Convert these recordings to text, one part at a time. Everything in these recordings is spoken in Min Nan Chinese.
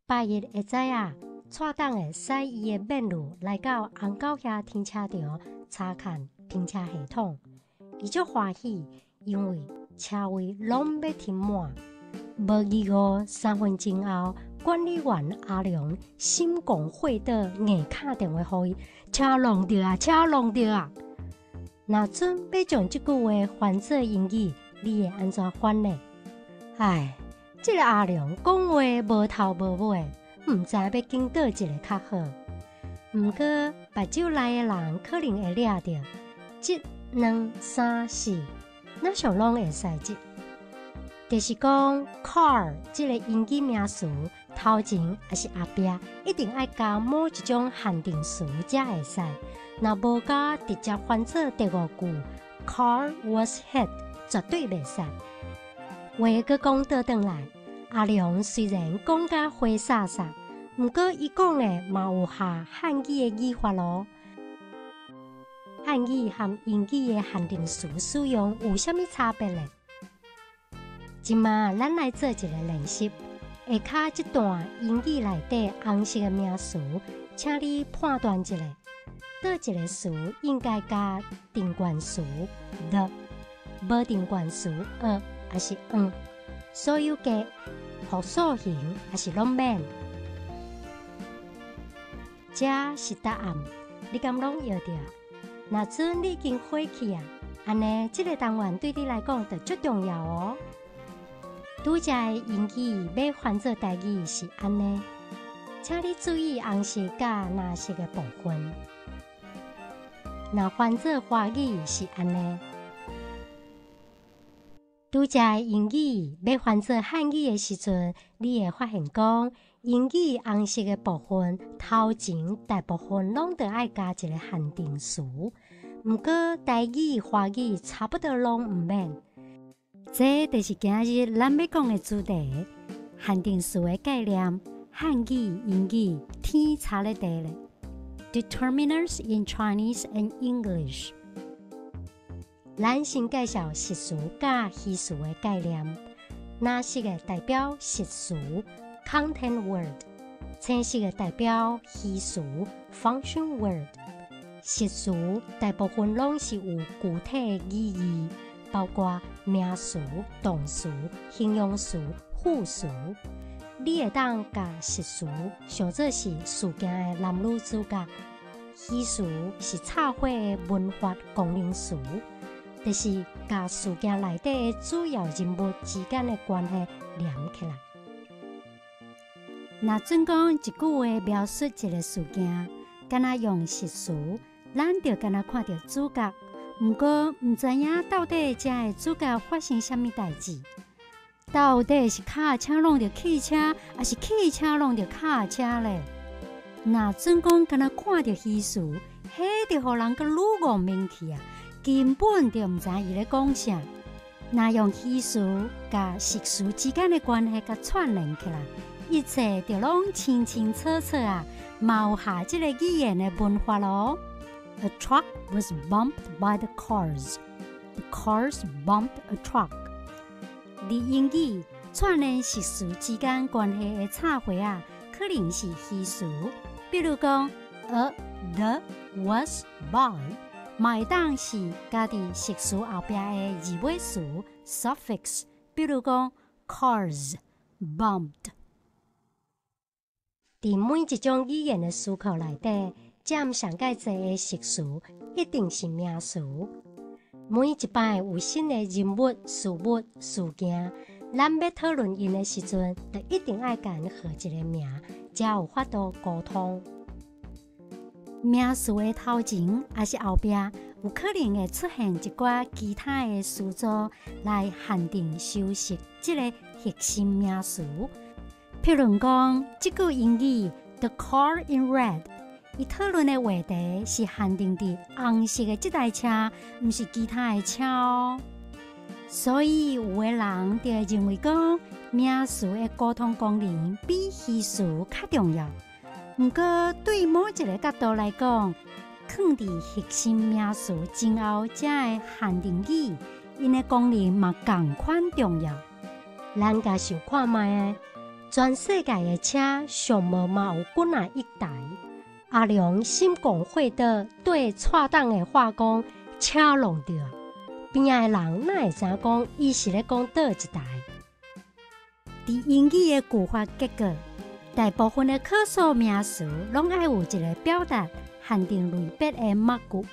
拜一下早啊，蔡董會駛伊的免路來到紅狗遐停車場查看停車系統，伊足歡喜，因為車位攏欲停滿。無二五3分鐘後，管理員阿良心廣血倒硬敲電話予伊，車挵著啊，車挵著啊！若準欲將這句話翻做英語，你會按怎翻呢？唉，這个阿良講話無頭無尾，毋知欲揀佗一个較好。毋過目睭內的人可能會掠著，一、兩、三、四，若像攏會使這。就是講，car 這个英語名詞頭前抑是後壁一定愛加某一種限定詞才會使。若無加，直接翻做第五句，car was hit，絕對袂使。話閣講倒轉來，阿良雖然講甲花灑灑，毋過伊講的嘛有合漢語的語法囉。漢語和英語的限定詞使用有啥物差別呢？這馬咱來做一个練習。下跤這段英語內底紅色的名詞，請你判斷一下，佗一个詞應該加定冠詞 the，無定冠詞 a，抑是 an，所有格、複數形，抑是攏免？這是答案，你敢攏會著？若準你已經火去啊，按呢這个單元對你來講就足重要哦。拄才的英語欲翻做台語是按呢，請你注意紅色佮藍色的部分。若翻做華語是按呢，拄才的英語欲翻做漢語的時陣，你會發現講英語紅色的部分頭前大部分攏著愛加一个限定詞，毋過台語、華語差不多攏毋免。這就是今日咱欲講的主題：限定詞的概念，漢語、英語天差咧地咧。Determiners in Chinese and English。咱先介紹實詞佮虛詞的概念。藍色的代表實詞（content word），青色的代表虛詞（function word）。實詞大部分攏是有具體的語義，包括名詞、動詞、形容詞、副詞。你會當共實詞想做是事件的男女主角，虛詞是插畫的文法功能詞，就是共事件內底的主要人物之間的關係連起來。若準講一句話描述一个事件，敢若用實詞，咱就敢若看著主角。毋過毋知影到底這个主角發生啥物代誌？到底是跤車挵著汽車，抑是汽車挵著跤車咧？若準講敢若看著虛詞，彼就予人閣愈戇面去啊！根本就毋知伊咧講啥。若用虛詞佮實詞之間的關係共串聯起來，一切就攏清清楚楚啊！嘛有合這个語言的文法囉。A truck was bumped by the cars. The cars bumped a truck. 佇英語串聯實詞之間關係的插畫仔，可能是虛詞，比如講 a、the、was、 by，嘛會當是加佇實詞後壁的字尾詞 suffix，比如講 cars、bumped。佇每一種語言的詞庫內底，佔上蓋濟的實詞一定是名詞。每一擺有新的人物、事物、事件，咱欲討論𪜶的時陣，就一定愛共𪜶號一个名，才有法度溝通。名詞的頭前抑是後壁，有可能會出現一寡其他的詞組來限定修飾這个核心名詞。譬如講，這句英語 The car in red，伊討論的話題是限定佇紅色的這台車，毋是其他的車哦。所以有的人就會認為講，名詞的溝通功能比虛詞較重要。毋過對某一个角度來講，囥佇核心名詞前後這个限定語，𪜶的功能嘛仝款重要。咱共想看覓，全世界的車上無嘛有幾若億台。阿良心廣會的對蔡董的話講，車挵著，邊仔的人哪會知影講伊是咧講佗一台？佇英語的句法結構，大部分的可數名詞攏愛有一个表達限定類別的末句。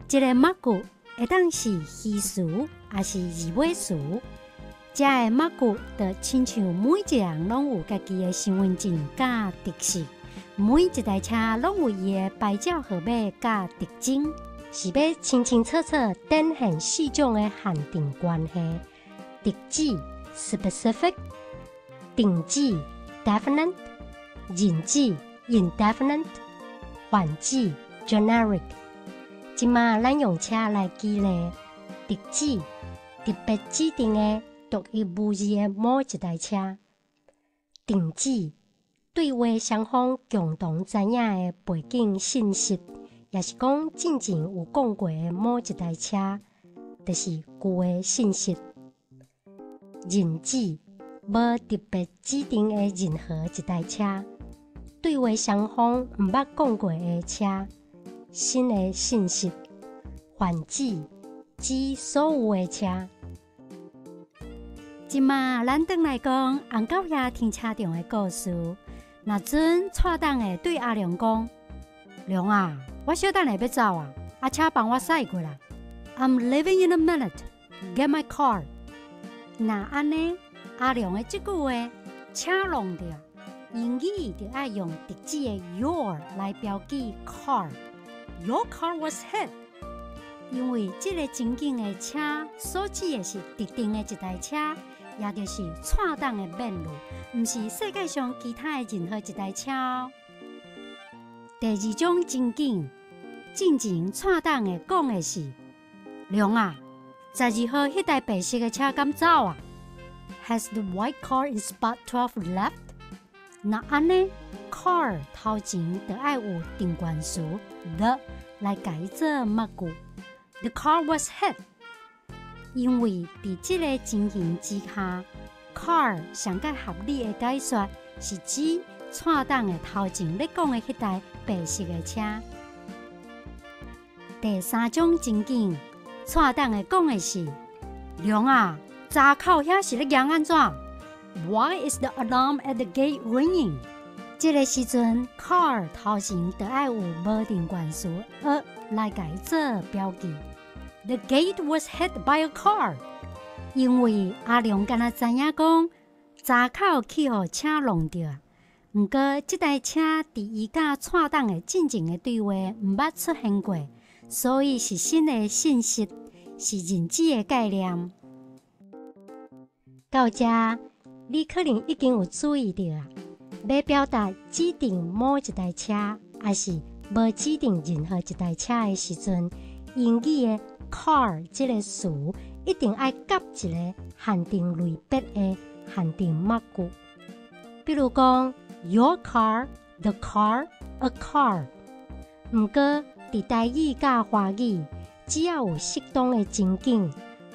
這个末句會當是虛詞，抑是字尾詞。這个末句就親像每一个人攏有家己的身份證佮特色，每一台車攏有伊的牌照號碼佮特徵，是欲清清楚楚展現四種的限定關係：特指（specific）、定指（definite）、任指（indefinite）、泛指（generic）。這馬咱用車來舉例，特指特別指定的獨一無二的某一台車；定指對話雙方共同知影的背景信息，抑是講進前有講過的某一台車，就是舊的信息。任指無特別指定的任何一台車，對話雙方毋捌講過的車，新的信息。泛指指所有的車。這馬咱轉來講紅狗遐停車場的故事。若陣蔡董的對阿良講：良啊，我小等下欲走啊，啊，車幫我駛過來。I'm leaving in a minute. Get my car. 若按呢，阿良的這句話，車挵著，英語就愛用特指的 your 來標記 car。Your car was hit。因為這个情景的車所指的是特定的一台車，也就是蔡董的免路，毋是世界上其他的任何一台車哦。第二種情景，進前蔡董的講的是：良啊，十二號彼台白色的車敢走啊？Has the white car in spot 12 left？若按呢，car 頭前就愛有定冠詞 the 來共伊做末句。The car was hit。因為佇這个情形之下，car 上較合理的解說是指蔡董的頭前咧講的彼台白色的車。第三種情景，蔡董的講的是：良啊，閘口遐是咧響按怎？Why is the alarm at the gate ringing？這个時陣，car 頭前就愛有無定冠詞 a 來共伊做標記。The gate was hit by a car。因為阿良敢若知影講閘口去予車挵著，毋過這台車佇伊佮蔡董的進前的對話毋捌出現過，所以是新的信息，是認知的概念。到這，你可能已經有注意著啊，欲表達指定某一台車，抑是無指定任何一台車的時陣，英語的 car 這个詞一定愛夾一个限定類別的限定末句。比如講，your car、the car、a car。毋過，佇台語佮華語，只要有適當的情景，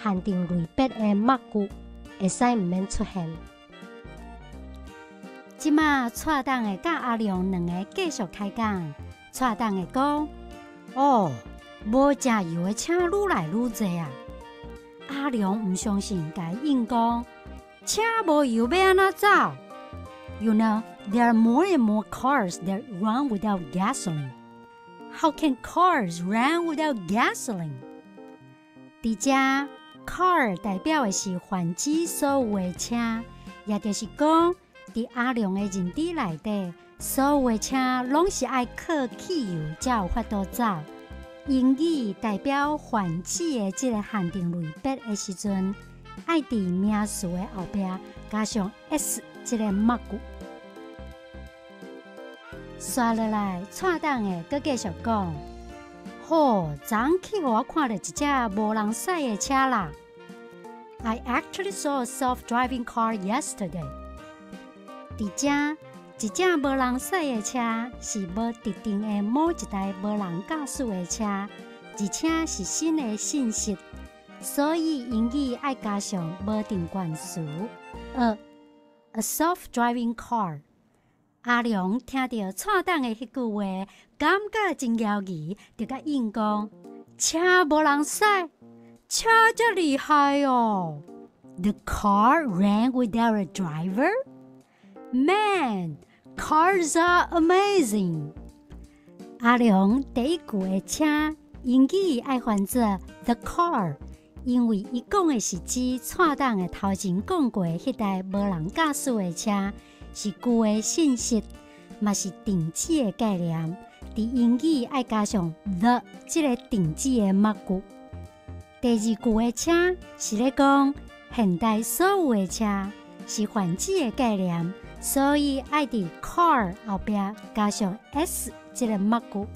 限定類別的末句會使毋免出現。這馬蔡董的佮阿良兩个繼續開講。蔡董的講：哦，無食油的車愈來愈濟啊！阿良毋相信，共伊應講：車無油欲按怎走？You know, there are more and more cars that run without gasoline. How can cars run without gasoline？佇遮，car 代表的是泛指所有的車，也就是講，佇阿良的認知內底，所有的車攏是愛靠汽油才有法度走。英語代表泛指的這个限定類別的時陣，愛佇名詞的後壁加上 s 這个末句。紲落來，蔡董的閣繼續講：吼，昨昏去予我看著一隻無人駛的車啦！I actually saw a self-driving car yesterday。佇遮，一隻無人駛的車是無特定的某一台無人駕駛的車，而且是新的信息，所以英語愛加上無定冠詞 a。a self-driving car。阿良聽著蔡董的彼句話，感覺真枵疑，就共應講：車無人駛，車遮厲害哦！The car ran without a driver? Man, cars are amazing！阿良第一句的車，英語愛翻做 the car，因為伊講的是指蔡董的頭前講過的彼台無人駕駛的車，是舊的信息，嘛是定止的概念。佇英語愛加上 the 這个定止的末句。第二句的車是咧講現代所有的車，是泛指的概念，所以愛佇 car 後壁加上 s 這个末句。